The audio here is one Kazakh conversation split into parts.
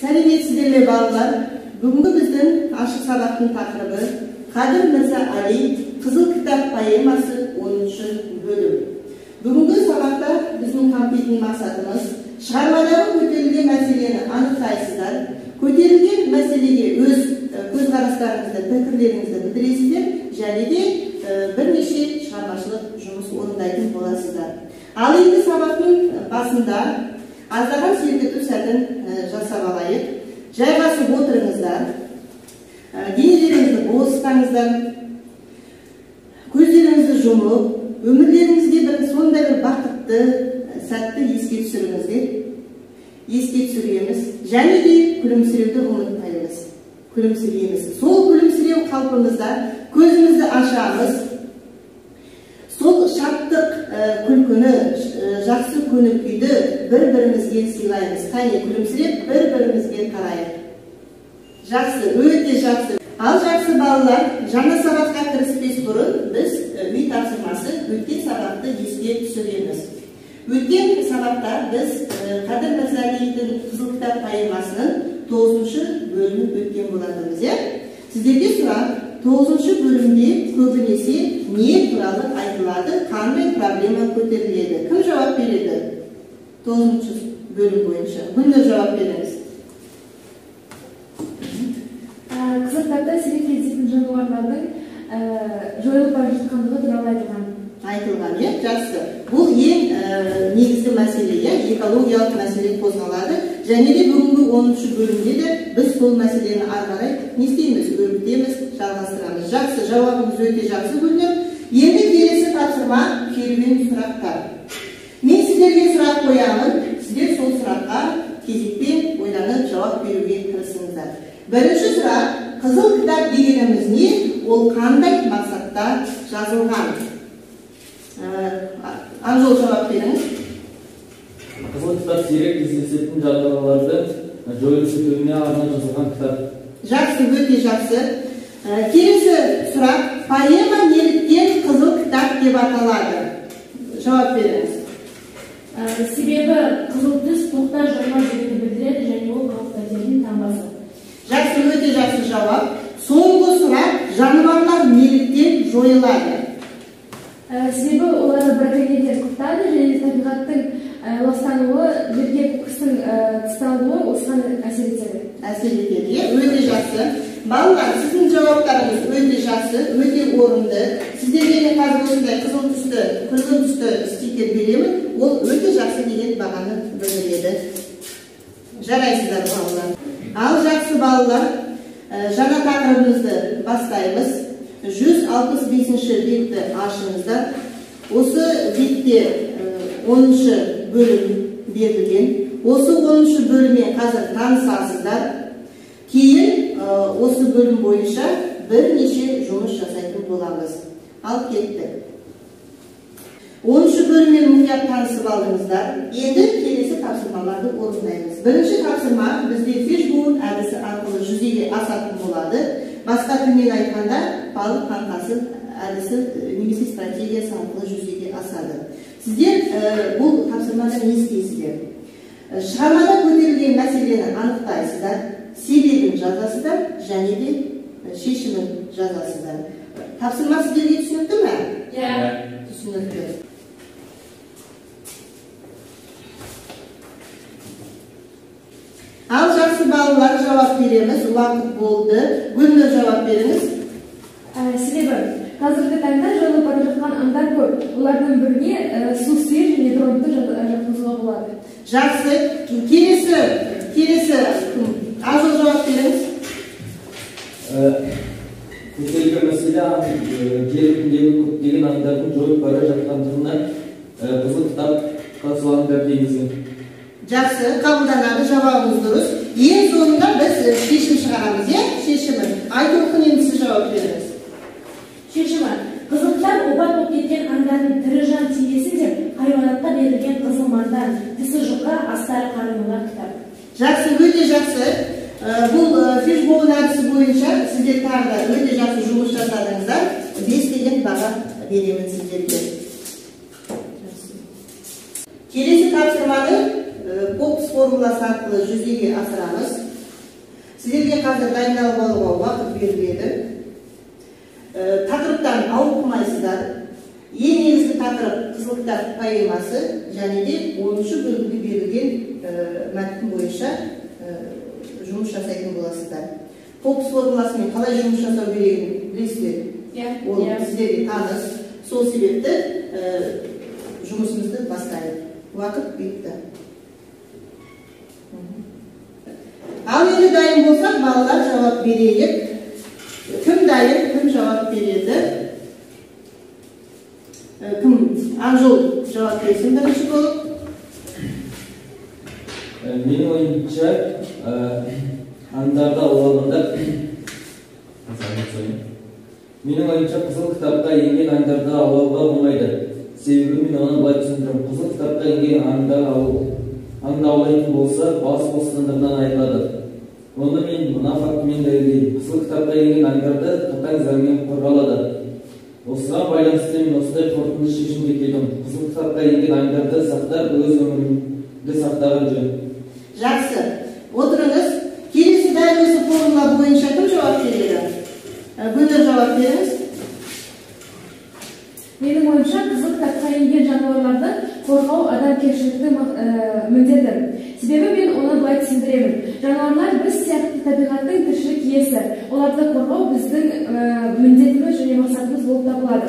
Сәлеметсіздер ме, балалар? Бүгінгі біздің ашық сабақтың тақырыбы Қадыр Мырза Али Қызыл кітап поэмасы 10-шы бөлім. Бүгінгі сабақта біздің қамтитын мақсатымыз шығармадағы көтерілген мәселені анықтайсыздар, көтерілген мәселеге өз көзқарастарыңызды, пікірлеріңізді білдіресіздер және де бірнеше шығармашылық жұмыс орындайтын боласыздар. Ал енді сабақтың басында аздаған сергіту сәтін жасап алайық. Жайғасып отырыңыздар, денелеріңізді бос ұстаңыздар, көздеріңізді жұмып, өмірлеріңізге бір сондай бір бақытты сәтті еске түсіріңіздер. Еске түсіреміз және де күлімсіреуді ұмытпаймыз. Күлімсірейміз. Сол күлімсіреу қалпымызда көзімізді ашамыз. Сол шаттық күлкіні, жақсы көңіл күйді бір-бірімізге сыйлаймыз. Қане, күлімсіреп бір-бірімізге қарайық. Жақсы, өте жақсы. Ал жақсы балалар, жаңа сабаққа кіріспес бұрын біз үй тапсырмасы өткен сабақты еске түсіреміз. Өткен сабақта біз Қадыр Мырза Әлидің Қызыл кітап поэмасының 9-шы бөлімін өткен болатынбыз, иә? Сіздерге сұрақ, 9-шы бөлімде көбінесе не туралы айтылады, қандай проблема көтеріледі? Кім жауап береді? 9-шы бөлім бойынша. Гүлнұр, жауап беріңіз. Қызыл кітапта сирек кездесетін жануарлардың жойылып бара жатқандығы туралы айтылған. Айтылған, иә, жақсы. Бұл ең негізгі мәселе, иә, экологиялық мәселе қозғалады. Және де бүгінгі 10-шы бөлімде де біз сол мәселені ары қарай не істейміз, өрбітеміз, жалғастырамыз. Жақсы, жауабыңыз өте жақсы, Гүлнұр. Енді келесі тапсырма керуен сұрақтар. Мен сіздерге сұрақ қоямын, сіздер сол сұраққа кезекпен ойланып жауап беруге тырысыңыздар. Бірінші сұрақ, қызыл кітап дегеніміз не? Ол қандай мақсатта жазылған? Анжол, жауап беріңіз. Қызыл кітап сирек кездесетін жануарларды жойылып кетуіне арнап жазылған кітап. Жақсы, өте жақсы. Келесі сұрақ, поэма неліктен қызыл кітап деп аталады? Жауап беріңіз. Себебі қызыл түс тоқта жануар дегенді білдіреді және ол қауіп-қатердің таңбасы. Жақсы, өте жақсы жауап. Соңғы сұрақ, жануарлар неліктен жойылады? Себебі оларды браконьерлер құртады және табиғаттың ластануы, жерге қоқыстың тасталуы осыған әсер етеді. Әсер етеді, иә, өте жақсы. Балалар, сіздің жауаптарыңыз өте жақсы, өте орынды. Сіздерге мен қазір осындай қызыл түсті, күлгін түсті стикер беремін. Ол өте жақсы деген бағаны білдіреді. Жарайсыздар, балалар. Ал жақсы балалар, жаңа тақырыбымызды бастаймыз. 165-ші бетті ашыңыздар. Осы бетте 10-шы бөлім берілген. Осы 10-шы бөліммен қазір танысасыздар. Кейін осы бөлім бойынша бірнеше жұмыс жасайтын боламыз. Ал кеттік. 10-шы бөліммен мұқият танысып алдыңыздар. Енді келесі тапсырмаларды орындаймыз. Бірінші тапсырма бізде фишбоун әдісі арқылы жүзеге асатын болады. Басқа тілмен айтқанда, балық қаңқасы әдісі немесе стратегиясы арқылы жүзеге асады. Сіздер бұл тапсырмада не істейсіздер? Шығармада көтерілген мәселені анықтайсыздар, себебін жазасыздар және де шешімін жазасыздар. Тапсырма сіздерге түсінікті ме? Иә. Түсінікті. Ал жақсы балалар, жауап береміз. Уақыт болды. Гүлнұр, жауап беріңіз. Себебі қазіргі таңда жойылып бара жатқан аңдар көп. Олардың біріне су сиыр және дронты жатқызуға болады. Жақсы. Келесі Ажыл, жауап беріңіз. Көтерілген мәселе жер бетіндегі көптеген аңдардың жойылып бара жатқандығына қызыл кітапқа салынды дейміз. Жақсы, қабылданады, жауабыңыз дұрыс. Ең соңында біз шешім шығарамыз, иә? Шешімі. Айтолқын, енді сіз жауап беріңіз. Шешімі. Қызыл кітап опат болып кеткен аңдардың тірі жан теңдесін деп хайуанатқа берілген қызыл маңдан, тісі жұқа, астары қарынылар кітап. Жақсы, өте жақсы. Бұл фишбоун әдісі бойынша сіздер тағы да өте жақсы жұмыс жасадыңыздар. 5 деген баға беремін сіздерге. Келесі тапсырманы қоқыс формуласы арқылы жүзеге асырамыз. Сіздерге қазір дайындалып алуға уақыт беріледі. Тақырыптан ауытқымайсыздар. Ең негізгі тақырып Қызыл кітап поэмасы және де 10-шы бөлімде берілген мәтін бойынша жұмыс жасайтын боласыздар. Фокус формуласымен қалай жұмыс жасау керегін білесіздер. Ол сіздерге таныс. Сол себепті жұмысымызды бастайық. Уақыт бітті. Ал енді дайын болсақ, балалар жауап берейік. Кім дайын, кім жауап береді? Кім? Ақжол жауап берсін бірінші болып. Менің ойымша, аңдарды аулағанда, менің ойымша, Қызыл кітапқа енген аңдарды аулауға болмайды. Себебі мен оны былай түсіндіремін. Қызыл кітапқа енген аңды аулайтын болса, бас бостандығынан айырылады. Оны мен мына фактімен дәлелдеймін. Қызыл кітапқа енген аңдарды қатаң заңмен қорғалады. Осыған байланысты мен осындай қорытынды шешімге келдім. Қызыл кітапқа енген аңдарды сақтап, өз өмірімді сақтаған жөн. Жақсы. Отырыңыз. Келесі дәл осы формула бойынша кім жауап береді? Гүлнұр, жауап беріңіз. Менің ойымша, Қызыл кітапқа енген жануарларды қорғау адамгершіліктің міндеті. Себебі мен оны былай түсіндіремін. Жануарлар біз сияқты табиғаттың тіршілік иесі. Оларды қорғау біздің міндетіміз және мақсатымыз болып табылады.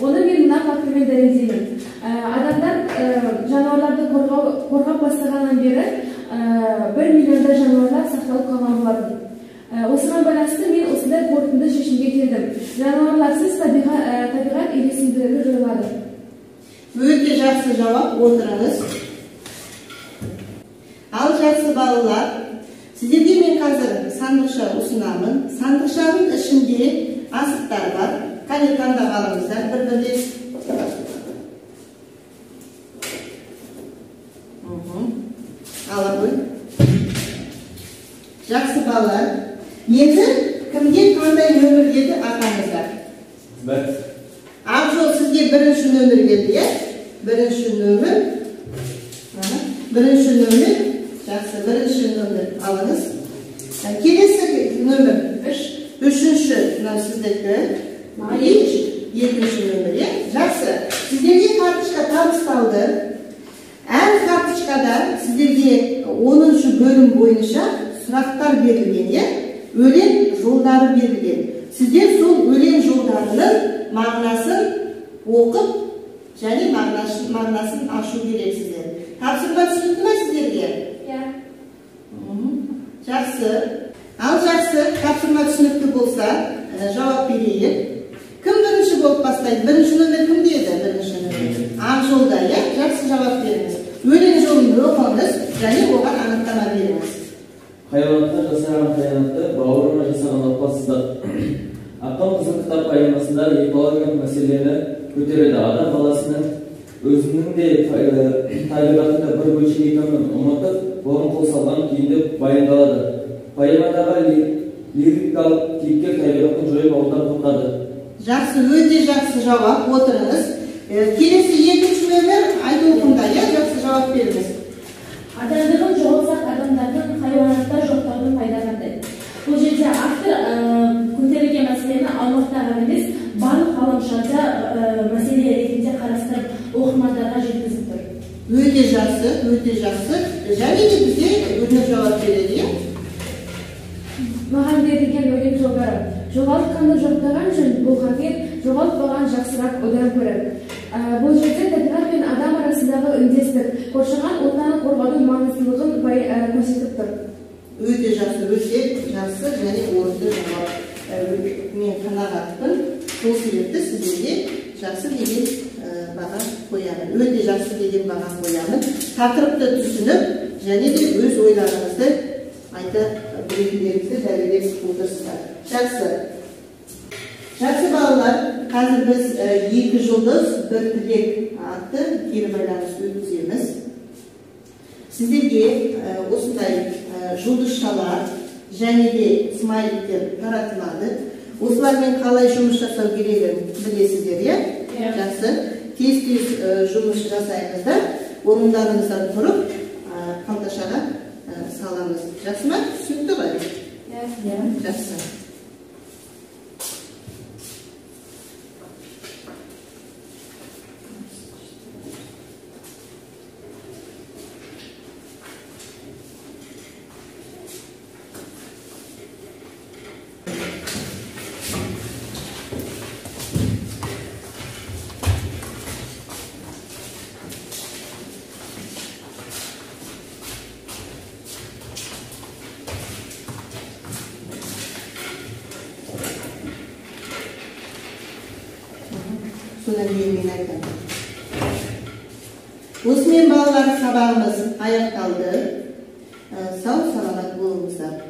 Оны мен мына фактімен дәлелдеймін. Адамдар жануарларды қорғап бастағаннан бері 1 миллиондай жануарлар сақталып қалған болатын. Осыған байланысты мен осындай қорытынды шешімге келдім. Жануарларсыз табиғат үйлесімділігі жойылады. Өте жақсы жауап, отырыңыз. Ал жақсы балалар, сіздерге мен қазір сандықша ұсынамын. Сандықшаның ішінде асықтар бар. Қане, таңдап алыңыздар бір-бірлеп. Ала қой. Жақсы балалар. Енді кімге қандай нөмір келді атаңыздар? Бір. Ақжол, сізге бірінші нөмір келді, иә? Бірінші нөмір. Бірінші нөмір. Жақсы, бірінші нөмір алыңыз. Келесі нөмір. Үш. Үшінші, мынау сіздікі. Екінші нөмір, иә? Жақсы. Сіздерге карточка табысталды. Әр карточкада сіздерге 10-шы бөлім бойынша сұрақтар берілген, иә? Өлең жолдары берілген. Сіздер сол өлең жолдарының мағынасын оқып және мағынасын ашу керексіздер. Тапсырма түсінікті ме сіздерге? Иә. Жақсы. Ал жақсы, тапсырма түсінікті болса, жауап берейік. Кім бірінші болып бастайды? Бірінші нөмір кімде еді? Бірінші нөмір. Ақжолда, иә? Жақсы, жауап беріңіз. Өлең жолын оқыңыз және оған анықтама беріңіз. Хайуанатқа жасаған қиянатты бауырыма жасаған опасыздық. Ақын Қызыл кітап поэмасында экологиялық мәселені көтереді. Адам баласының өзінің де табиғатында бір бөлшек екенін ұмытып, оған қол салған күйінде баяндалады. Поэмадағы лирикалық кейіпкер табиғатын жойып алудан қорқады. Жақсы, өте жақсы жауап, отырыңыз. Келесі екінші нөмір Айтолқында, иә? Жақсы, жауап беріңіз. Адамдығын жоғалтсақ, адамдардың хайуанатта жоқтауының пайда қандай? Бұл жерде автор көтерілген мәселені аумақта ғана емес, барлық ғаламшарда мәселе ретінде қарастырып, оқырмандарға жеткізіп тұр. Өте жақсы, өте жақсы. Және де бізде Гүлнұр жауап береді, иә? Маған берілген өлең жолдары. Жоғалтқанды жоқтаған жөн, болғанмен жоғалтпаған жақсырақ одан көрі. Бұл жерде табиғат пен адам арасындағы үндестік, қоршаған ортаны қорғаудың маңыздылығын көрсетіп тұр. Өте жақсы, өте жақсы және орынды жауап. Мен қанағатпын. Сол себепті сіздерге жақсы деген баға қоямын. Өте жақсы деген баға қоямын. Тақырыпты түсініп және де өз ойларыңызды айта білетіндеріңізді дәлелдеп отырсыздар. Жақсы. Жақсы балалар, қазір біз 2 жұлдыз, 1 тілек атты кері байланыс өткіземіз. Сіздерге осындай жұлдызшалар және де смайликтер таратылады. Осылармен қалай жұмыс жасау керегін білесіздер, иә? Жақсы. Тез-тез жұмыс жасаймыз да, орындарыңыздан тұрып, қалташаға саламыз. Жақсы ма? Түсінікті ғой? Иә. Жақсы. Содан кейін мен айтамын. Осымен балалар, сабағымыз аяқталды. Сау саламат болыңыздар.